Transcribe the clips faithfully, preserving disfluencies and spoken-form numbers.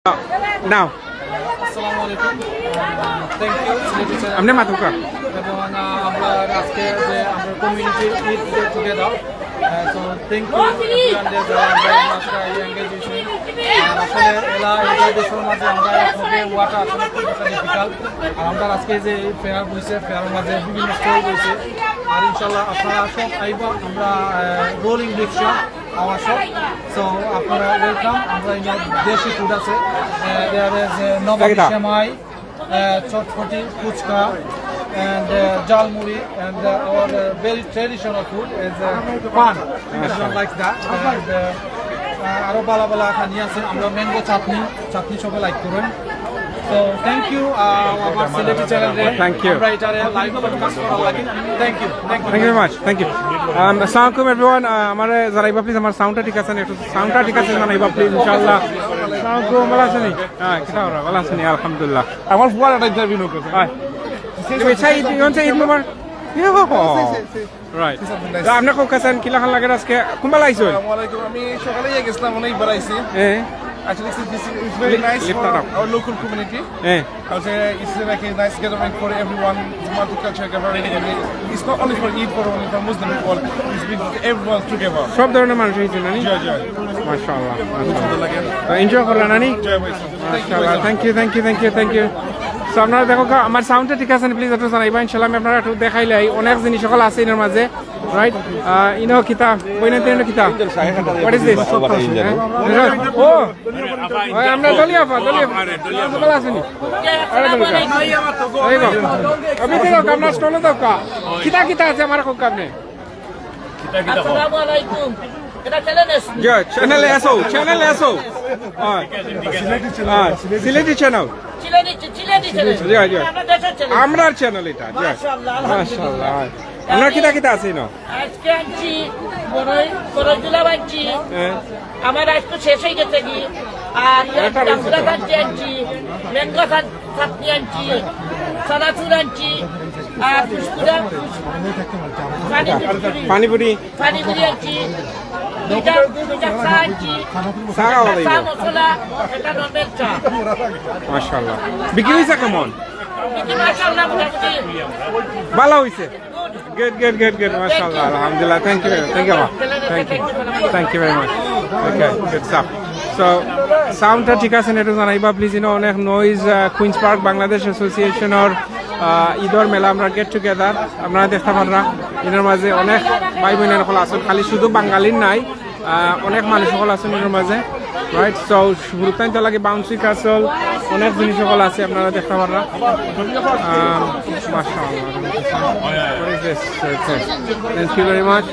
নাও। আসসালামু আলাইকুম। Ah, thank you, Sylheti channel. আপনি মাতুকা। এবং, আহ, আমরা আজকে যে আমরা community it get together, ah, so thank you everyone যে যারা আমরা এই মাসটা এই এনগেজ হয়েছি। আর আসলে এলা এটা দেশের মাঝে আমরা সবে ওয়াটা আসলে খুব একটা ডিফিকাল্ট। আর আমরা আজকে যে এই ফেয়ার হয়েছে, ফেয়ারের মাঝে বিভিন্ন স্টল রয়েছে। আর ইনশাল্লাহ আপনারা সব আইবা, আমরা, আহ, রোলিং রিক্সা আওয়ার সব। So আপনারা ওয়েলকাম। আমরা এই দেশি ফুড আছে, আহ, there is, আহ, নবাবি সেমাই, uh, chotpoti, puchka, and, uh, jhalmuri, and, uh, our, uh, very traditional food is, uh, pan. Everyone likes that. And, uh, uh, আরো বালা বালা খানি আছে। আমরা ম্যাঙ্গো চাটনি, চাটনি সবে লাইক করুন। So thank you, uh, আমার সিলেটি চ্যানেল রে। Thank you. আমরা এটারে লাইভ টেলিকাস্ট করার লাগি। Thank you, thank you. Thank you very much. Thank you. Um, আসসালামু আলাইকুম everyone. Uh, আমারে জানাইবা প্লিজ, আমার সাউন্ডটা ঠিক আছে নি? একটু সাউন্ডটা ঠিক আছে জানাইবা প্লিজ, ইনশাআল্লাহ। আসসালামু আলাইকুম, ভালা আছইন নি? হ্যাঁ, কিতা খবর? ভালা আছইন নি? আলহামদুলিল্লাহ। আমার ফুয়ার একটা ইন্টারভিউ নক। হ্যাঁ। তুমি চাই, you want to say Eid Mubarak? Yeah. Right. তো আপনি খুব কাছেন, কিলা খান লাগে আজকে? কোনবেলা আইছো? আসসালামু আলাইকুম, আমি সকালে গেছিলাম, অনেক বেড়াইছি। হ্যাঁ। Actually, it's, it's, it's very Li-, nice for our local community. হ্যাঁ। I would say it's like a nice gathering for everyone, multicultural gathering. It's not only for Eid, for only for Muslim people. It's bring everyone together. সব ধরনের মানুষ আইছে না নি? জি, জি। মাশাআল্লাহ, মাশাআল্লাহ। সুন্দর লাগে। তো এনজয় করলা না নি? জি, ভাই। মাশাআল্লাহ। Thank you, thank you, thank you, thank you. So আপনারা দেখো কা-, আমার সাউন্ডটা ঠিক আছে নি? প্লিজ একটু জানাইবা, ইনশাআল্লাহ আমি আপনারা একটু দেখাইলাই। অনেক জিনিস সকল আছে এর মাঝে। রাইট? আহ, ইনো কিতা? বইনা তিনো কিতা? What is this? হ্যাঁ? ও! ওই আমরা দলিয়া ফা, দলিয়া ফা। ভালা আছইন নি? আরে দলিয়া ফা। এই গো। আপনি তো আপনার স্টলে দাও কা। কিতা কিতা আছে আমার খুব কামনে? আসসালামু আলাইকুম। এটা চ্যানেল এস। জি, চ্যানেল এসো, চ্যানেল এসো। হ্যাঁ। হ্যাঁ, সিলেটি চ্যানেল। সিলেটি, সিলেটি চ্যানেল। জি, জি। আমরা দেশের চ্যানেল। আমরার চ্যানেল এটা, জি। মাশাআল্লাহ, আলহামদুলিল্লাহ। মাশাআল্লাহ। আপনার কিতা কিতা আছে ইনো? আজকে আনছি বড়ই, বড়ই জুলাব আনছি। হ্যাঁ। আমার আজকে শেষ হয়ে গেছে কি? আর ইয়ে, এটা রয়েছে তো। জামুরা আনছি, আনছি, ম্যাঙ্গো চাট-, চাটনি আনছি, চানাচুর আনছি, আর বিস্কুট আনছি, পানিপুরি, পানিপুরি। পানিপুরি আনছি, দুইটা, দুইটা চা আনছি, চা খাওয়া একটা চা যাইব। মশলা, একটা নর্মাল চা। মাশাআল্লাহ। বিক্রি হইছে কেমন? বিক্রি মাশাআল্লাহ মোটামুটি। ভালা হইছে? Good, good, good, good. মাশাআল্লাহ, আলহামদুলিল্লাহ। Thank you, thank you, thank you, thank you very much. Okay, good stuff. So, সাউন্ডটা ঠিক আছে নি? একটু জানাইবা প্লিজ। ইনো অনেক নয়েজ, আহ, কুইন্স পার্ক বাংলাদেশ অ্যাসোসিয়েশনর, আহ, ঈদর মেলা, আমরা গেট টুগেদার, আপনারা দেখতা পাররা। ইনোর মাঝে অনেক ভাই বইন সকল আছইন, খালি শুধু বাঙালির নাই, আহ, অনেক মানুষ সকল আছইন ইনোর মাঝে। রাইট, so শুরুতে তো লাগে বাউন্সি ক্যাসল, অনেক জিনিস সকল আছে, আপনারা দেখতা পাররা। আহ, মাশাআল্লাহ। What is this? Okay. Thank you very much.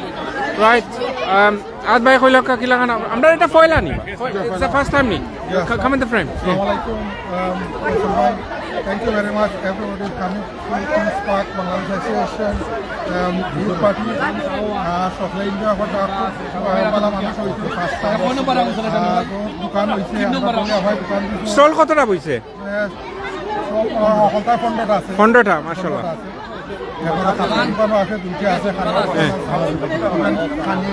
Right. Um, আজ ভাই কইলা কা-, কিলা খান? আমরা এটা পয়লা নি? It's the first time নি? Yes. Come in the frame. আসসালামু আলাইকুম। Um, thank you very much everybody coming to Queens Park Bangladesh Association, um, youth party. Uh, সকলে এনজয় করতে খুব, আহ, ভালা মানুষ হইছে first time। আহ, তো দোকান হইছে, আমরা বলি আবার দোকান দিছি। স্টল কতটা বইছে? এ, সব, আহ, হলতায় পনেরোটা আছে। পনেরোটা, মাশাআল্লাহ। পনেরোটা আছে। এখন আছে, দোকানও আছে, দুইটা আছে, খানা হ্যাঁ। খানি,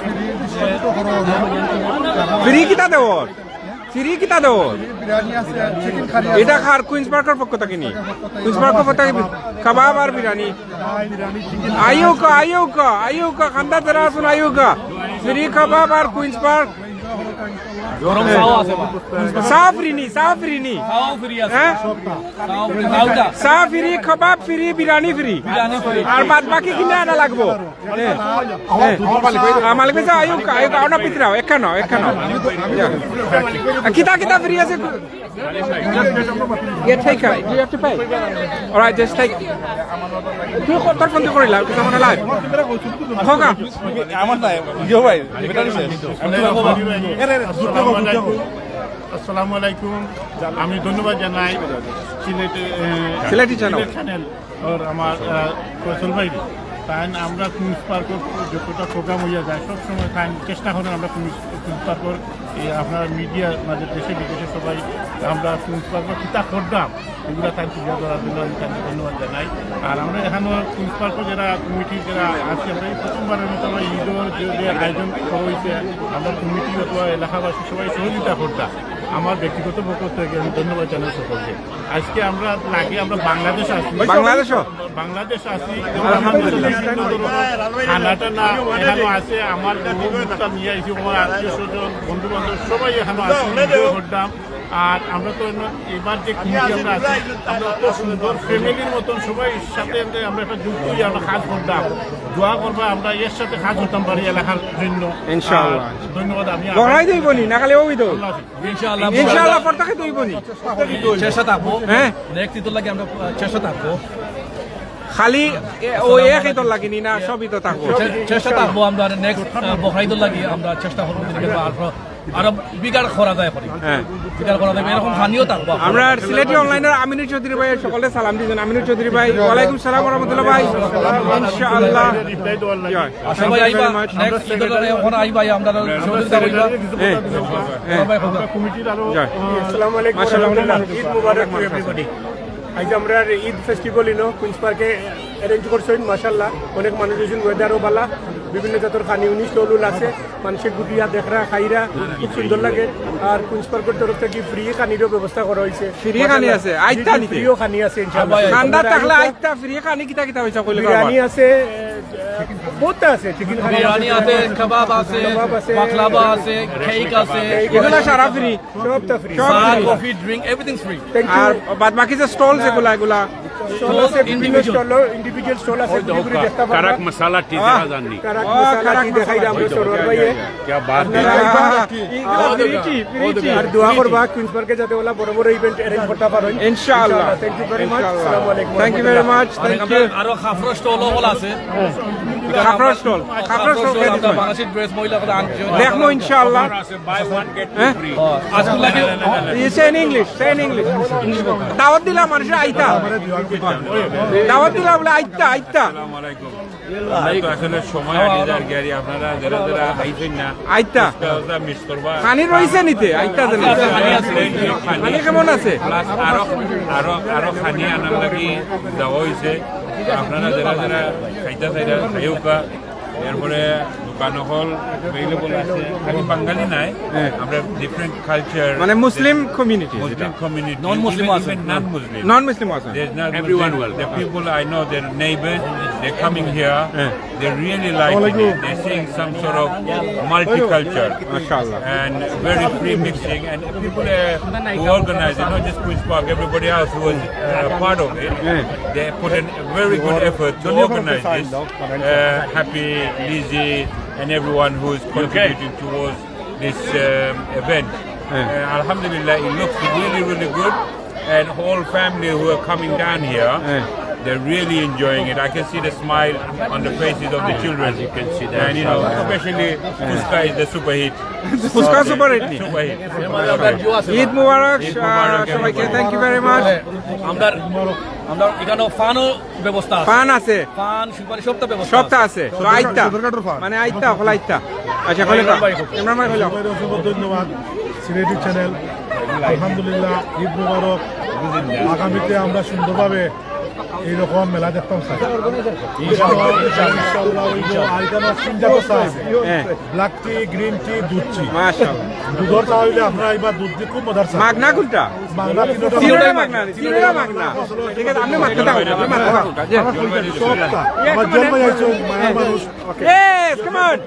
ফ্রি ডিস্ট্রিবিউট করা হবে। ফ্রি কিতা দেওর? ফ্রি কিতা দেওর? বিরিয়ানি আছে, চিকেন কারি আছে। এটা কার? কুইন্স পার্কর পক্ষ থাকি নি? কুইন্স পার্কর পক্ষ থাকি কাবাব আর বিরিয়ানি। আইউকা, আইউকা, আইউকা, খান্দা যারা আছইন আইউকা। ফ্রি কাবাব আর কুইন্স পার্ক। গরম চাও আছে বা? চা ফ্রি নি, চা ফ্রি নি। চাও ফ্রি আছে। হ্যাঁ? চাও ফ্রি, চাওটা। চা ফ্রি, কাবাব ফ্রি, বিরিয়ানি ফ্রি। বিরিয়ানি ফ্রি। আর বাদ বাকি কিনে আনা লাগবো। হ্যাঁ। হ্যাঁ। আহ, মালিক ভাই, আইউকা, আইউকা, আনা পিতরাও, একখানো, একখানো। কিতা কিতা ফ্রি আছে? Yeah, take it. You have to pay. All right, just take. তুই ক-, তোর ফোন তুই করিলা, তুই আমার লাইভ। হোক। আমার নাই, ইয়ো ভাই, বেটা নিছে। আমি তো বাবা। এরে, এরে, আসসালামু আলাইকুম। আসসালামু আলাইকুম। আমি ধন্যবাদ জানাই সিলেটে, এ, সিলেটি চ্যানেল। সিলেট চ্যানেল। আর আমার, আহ, ফয়সল ভাই, তাই আমরা কুইন্স পার্কর যতটা প্রোগ্রাম হইয়া যায়, সবসময় তাই চেষ্টা করেন আমরা কুইন্স, কুইন্স পার্কর এই আপনার মিডিয়া, মানে, দেশে বিদেশে সবাই আমরা কুইন্স পার্কর কিতা করতাম, এগুলা তাই তুলিয়া ধরার জন্য আমি তাকে ধন্যবাদ জানাই। আর আমরা এখানে কুইন্স পার্কর যারা কমিটি যারা আছি, আমরা এই প্রথমবারের মতো আমরা ঈদর যে, যে আয়োজন করা হয়েছে, আমরা কমিটি অথবা এলাকাবাসী সবাই সহযোগিতা করতাম। আমার ব্যক্তিগত পক্ষ থেকে আমি ধন্যবাদ জানাই সকলকে। আজকে আমরা লাগে আমরা বাংলাদেশ আছি। বাংলাদেশও? বাংলাদেশ আছি, বাংলাদেশে বিভিন্ন ধরনের খানা টানা এখানে আছে। আমার বউটা নিয়ে আইছি, আমার আত্মীয় স্বজন, বন্ধু বান্ধব সবাই এখানে আছে, এনজয় করতাম। আর আমরা তো এন-, এবার যে কমিটি আমরা আছি, আমরা অত সুন্দর ফ্যামিলির মতন সবাই সাথে আমরা একটা যুক্ত হয়ে আমরা কাজ করতাম। দোয়া করবা আমরা এর সাথে কাজ করতাম পারি এলাকার জন্য। ইনশাআল্লাহ। আর ধন্যবাদ। আমি বড়াই দইব নি, না খালি ওই তো? আল্লাহ হাফেজ। ইনশাআল্লাহ। ইনশাআল্লাহ, প্রত্যেকে দইব নি। চেষ্টা থাকবো। হ্যাঁ। নেক্সট ইদর লাগি আমরা, আহ, চেষ্টা থাকবো। খালি এ, ও এক ইদর লাগি নি না, সব ইদর থাকবো। চে-, চেষ্টা থাকবো আমরা নেক্সট, আহ, বকরা ইদর লাগি আমরা চেষ্টা করবো যদি আরো, আরো বিগাড় করা যায় করি। হ্যাঁ। বিগাড় করা যায়, এরকম খানিও থাকবো। আমরা সিলেটি অনলাইনের আমিনুর চৌধুরী ভাই সকলে সালাম দিয়েছেন। আমিনুর চৌধুরী ভাই, ওয়ালাইকুম সালাম ওয়া রাহমাতুল্লাহ ভাই। ইনশাআল্লাহ। আচ্ছা ভাই, আইবা। Thank you very much. Next ইদর ওখানে আইবা, আমরা সহযোগিতা করবা। হ্যাঁ। হ্যাঁ। সবাই করবা। কমিটির আরো, জয়। আসসালামু আলাইকুম ওয়া রাহমাতুল্লাহ। ঈদ মুবারক to everybody। আজ আমরা ঈদ ফেস্টিভ্যাল ইনো কুইন্স পার্কে অ্যারেঞ্জ করছেন, মাশাআল্লাহ। অনেক মানুষ হয়েছেন, ওয়েদারও ভালা, বিভিন্ন জাতর খানি উনি স্টল উল আছে, মানুষের গুটিয়া দেখরা খাইরা খুব সুন্দর লাগে। আর কুইন্স পার্কের তরফ থেকে ফ্রি খানিরও ব্যবস্থা করা হয়েছে। ফ্রি খানি আছে, আইতা জি, জি, নিতে? ফ্রিও খানি আছে ইনশাআল্লাহ। ঠান্ডা থাকলে আইতা ফ্রি খানি কিতা কিতা হইছে কইলে বিরিয়ানি আছে, এ, বহুত আছে, চিকেন খানি বিরিয়ানি আছে, কাবাব আছে, কাবাব আছে, বাকলাভা আছে, কেক আছে। এগুলা সারা ফ্রি? সবটা ফ্রি। সব চা, free. Coffee, drink, everything free. Thank you। আর বাদ বাকি যে স্টল যেগুলা, এগুলা? স্টল আছে, বিভিন্ন ইন্ডিভিজুয়াল। স্টল, ইন্ডিভিজুয়াল স্টল আছে, ঘুরে ঘুরে দেখতে পারবা। কারাক মশালা টি আহ। যারা জাননি। কারাক ও, মশালা কারাক টি দেখাই মশালা আমরা টি। সরোয়ার ভাইয়ে। क्या बात है। আপনারা আইবা। ফ্রি টি, ফ্রি টি। আর দোয়া করবা কুইন্স পার্কে যাতে ওলা বড় বড় ইভেন্ট অ্যারেঞ্জ করতে পারেন। ইনশাআল্লাহ। Thank you very much। ইনশাআল্লাহ। আসসালামু আলাইকুম। Thank you very much। Thank you। আরো খাফরা স্টল ওলা আছে। খাফরা স্টল, খাফরা স্টল আমরা বাংলাদেশি ড্রেস মহিলা করে আনছি। দেখবো ইনশাআল্লাহ। Buy one, get two হ্যাঁ? Free। আজকে লাগে। You say in English, say in English। দাওয়াত দিলা মানুষরে আইতা। দাওয়াত দিলা বলে আইতা, আইতা। আসসালামু আলাইকুম। আমরা তো আসলে সময় আনি যার গাড়ি, আপনারা যারা যারা আইছেন না, আইতা। উস্তা উস্তা মিস করবা। খানি রইছে নিতে, আইতা জানি। খানি আছে, খানি। খানি কেমন আছে? Plus আরো, আরো, আরো খানি আনার লাগি দেওয়া হইছে। আপনারা যারা যারা খাইতা চাইরা, খাইউক্কা। এরপরে দোকান হল অ্যাভেলেবল আছে, খালি বাঙালি নাই, হ্যাঁ। আমরা ডিফারেন্ট কালচার, মানে মুসলিম কমিউনিটি, মুসলিম কমিউনিটি, নন মুসলিম আছে। Even non-Muslim। নন মুসলিম আছে। There's not Everyone Muslim. Welcome. The people I know, they're neighbors, they're coming here, হ্যাঁ। They really like it. They're seeing some sort of multiculture মাশাআল্লাহ। And very free mixing, and people, uh, who organize it, not just Queen's Park, everybody else who was, uh, part of it, হ্যাঁ। They put in a very good effort to organize this. Uh, happy Lizzie and everyone who is contributing towards this, um, event. হ্যাঁ। Uh, Alhamdulillah, it looks really, really good. And whole family who are coming down here, হ্যাঁ। They're really enjoying it. I can see the smile on the faces of the children. As you can see that. And you know, especially fuchka is the superhit. Fuchka super hit নি? Superhit. Eid মুবারক, ঈদ মুবারক, আহ, সবাইকে। Everybody. Thank you very much. আমরা, আমরা এখানে পানও ব্যবস্থা আছে। পান আছে। পান, সুপারি, সবটা ব্যবস্থা সবটা আছে। আছে। তো আইতা। সদরঘাটর পান। মানে আইতা, হলা আইতা। আচ্ছা, হলা ইমরান ভাই। ইমরান ভাই, হলা। সবাইরে অসংখ্য ধন্যবাদ, সিলেটি চ্যানেল। আলহামদুলিল্লাহ, ঈদ মুবারক। আগামীতে আমরা সুন্দরভাবে এইরকম মেলা দেখতাম, স্যার। ইনশাআল্লাহ, ইনশাআল্লাহ, ইনশাআল্লাহ। আর এখানে তিনটা কথা আছে। হ্যাঁ। ব্ল্যাক টি, গ্রিন টি, দুধ টি। মাশাআল্লাহ। দুধর চা হইলে আপনারা এবার দুধ দিয়ে খুব মজার চা। মাগনা কোনটা? মাগনা তিনটা। তিনটা মাগনা, তিনটা মাগনা। ঠিক আছে, আপনি মাততে থাকুন, আপনি মাততে থাকুন। জি। সবটা। আমার জন্ম হয়েছে, মায়া মানুষ। Yes, come on.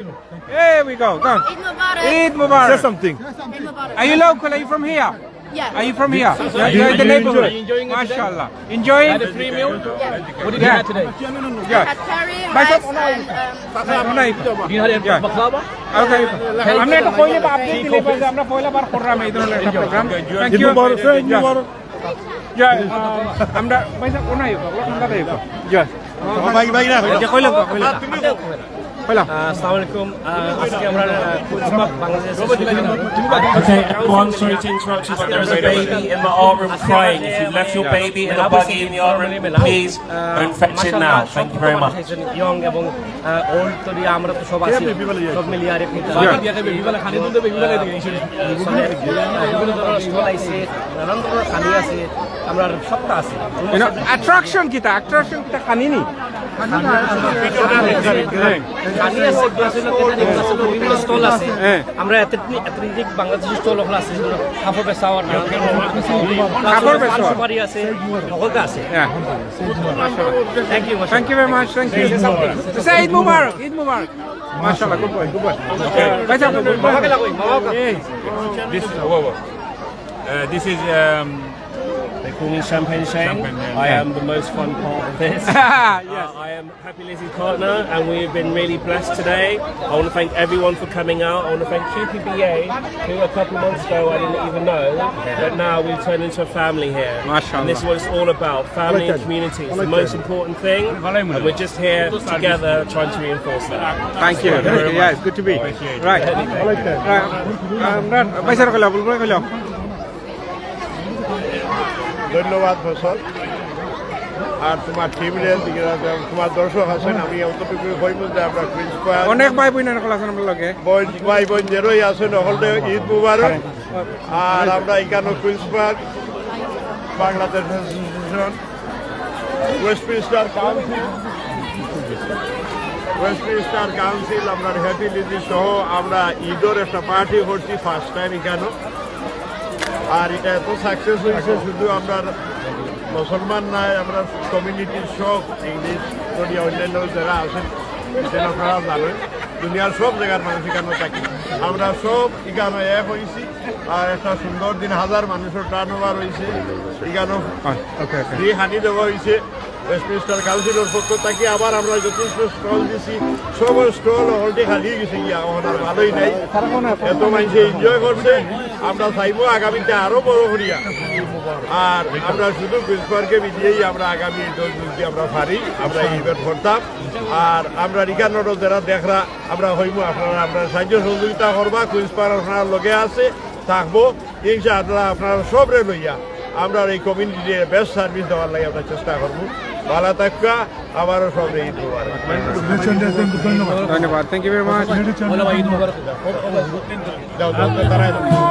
Here we go. Come on. Eid Mubarak. Eid Mubarak. Say something. Eid Mubarak. Are you local? Are you from here? Yeah. Are you from here? You are in the neighborhood. Enjoying it today? Mashallah. Enjoying? Had a free meal? Yeah. What did you have today? Yeah. Had curry, rice, and, um, you had a baklava? Okay. আপনি একটা কইলে বা আপনি দিলে বা যে আমরা পয়লা বার করলাম এই ধরনের একটা programme. Thank you. Eid Mubarak, sir, Eid Mubarak. Yeah, um, আমরা ভাই সাহেব, ওনাই হোক, ওনার ঠান্ডা দেয় হোক। Yeah. ভাই, ভাই, না, ভাই। যে কইলাম, কইলাম। কইলাম। আহ, আসসালামু আলাইকুম। আহ, আজকে আমরা, আহ, Queens park Bangladesh Okay, everyone, sorry to interrupt you, but there is a baby in the arm room crying. If you left your baby in a buggy in the arm room, please go and fetch it now. Thank you very much. Young এবং, আহ, ওল্ড তো দিয়ে আমরা তো সব আছি, সব মিলিয়ে আর কি। আহ, বিভিন্ন ধরনের স্টল আছে, নানান ধরনের খানি আছে, আমরা সবটা আছে। অ্যাট্রাকশন কিতা? অ্যাট্রাকশন কিতা খানি নি? পানি আছে, গ্লাসের লোকে দেন, গ্লাসের লোকে বিভিন্ন স্টল আছে। হ্যাঁ। আমরা এথেনিক, এথেনিক বাংলাদেশি স্টল ওখানে আছে, যেগুলো কাপড় বেচা আর নানান ধরনের কাপড় বেচা। সুপারি আছে, নকল আছে। হ্যাঁ। Thank you, thank you very much. Thank you. Say Eid Mubarak. Eid Mubarak. Mashallah, good boy, good boy. ভাই সাহেব, good boy. This, uh, this is, um, they call me Champagne Shane. Champagne Man, I am the most fun part of this. Yes. Uh, I am Happy Lizzie's partner, and we've been really blessed today. I want to thank everyone for coming out. I want to thank Q P B A, who a couple months ago I didn't even know, but now we've turned into a family here. Mashallah. And this is what it's all about, family and community. It's the most important thing, and we're just here together trying to reinforce that. Thank you. Thank you very much. Yeah, it's good to be. Right. Right. আমরা ভাই সাহেব কইলা, বলবো কইলা। ধন্যবাদ ফসল। আর তোমার টিমরে, তোমার দর্শক আছেন, আমি অতটুকু কইব যে আমরা কুইন্স পার্ক অনেক ভাই বোন অকল আছেন আমরার লগে। বোন, ভাই বোন যেরাই আছেন, হকলরে ঈদ মুবারক। আর আমরা ইকানো Queens park, Bangladesh association, Westminster council, Westminster council, আমরা হ্যাপি লিজি সহ আমরা ঈদর একটা পার্টি করছি ফার্স্ট টাইম ইকানো। আর ইটা এত সাকসেস হইছে, শুধু আমরার মুসলমান নায়, আমরার কমিউনিটির সব ইংলিশ করিয়া অন্যান্য যেরা আছেন, যেটা আপনারা জানেন, দুনিয়ার সব জায়গার মানুষ ইকানো থাকি। আমরা সব ইকানো এক হইছি, আর একটা সুন্দর দিন, হাজার মানুষর টার্ন ওভার হইছে, ইকানো ফ্রি হানি দেওয়া হইছে। ওয়েস্টমিনস্টার কাউন্সিলর পক্ষ থাকি আবার আমরা যথেষ্ট স্টল দিছি, সব স্টল অলরেডি খালি গেছে গিয়া, এখন আর ভালোই নাই। এত মানুষে এনজয় করছে, আমরা চাইবো আগামীতে আরো বড় করিয়া। আর আমরা শুধু কুইন্স পার্কে মিলিয়েই আমরা আগামী দশ দিন যদি আমরা পারি, আমরা এই ইভেন্ট করতাম। আর আমরা রিকার্ডও যারা দেখরা, আমরা হইমু, আপনারা আমরা সাহায্য সহযোগিতা করবা, কুইন্স পার্ক আপনার লগে আছে, থাকবো। ইনশাআল্লাহ আপনারা সবরে লইয়া আমরা এই কমিউনিটিরে বেস্ট সার্ভিস দেওয়ার লাগি আমরা চেষ্টা করবো। ভালো থাকবা, আবারও সবরে ঈদ মুবারক। ধন্যবাদ। Thank you very much. যাও, যাও, তাড়াতাড়ি।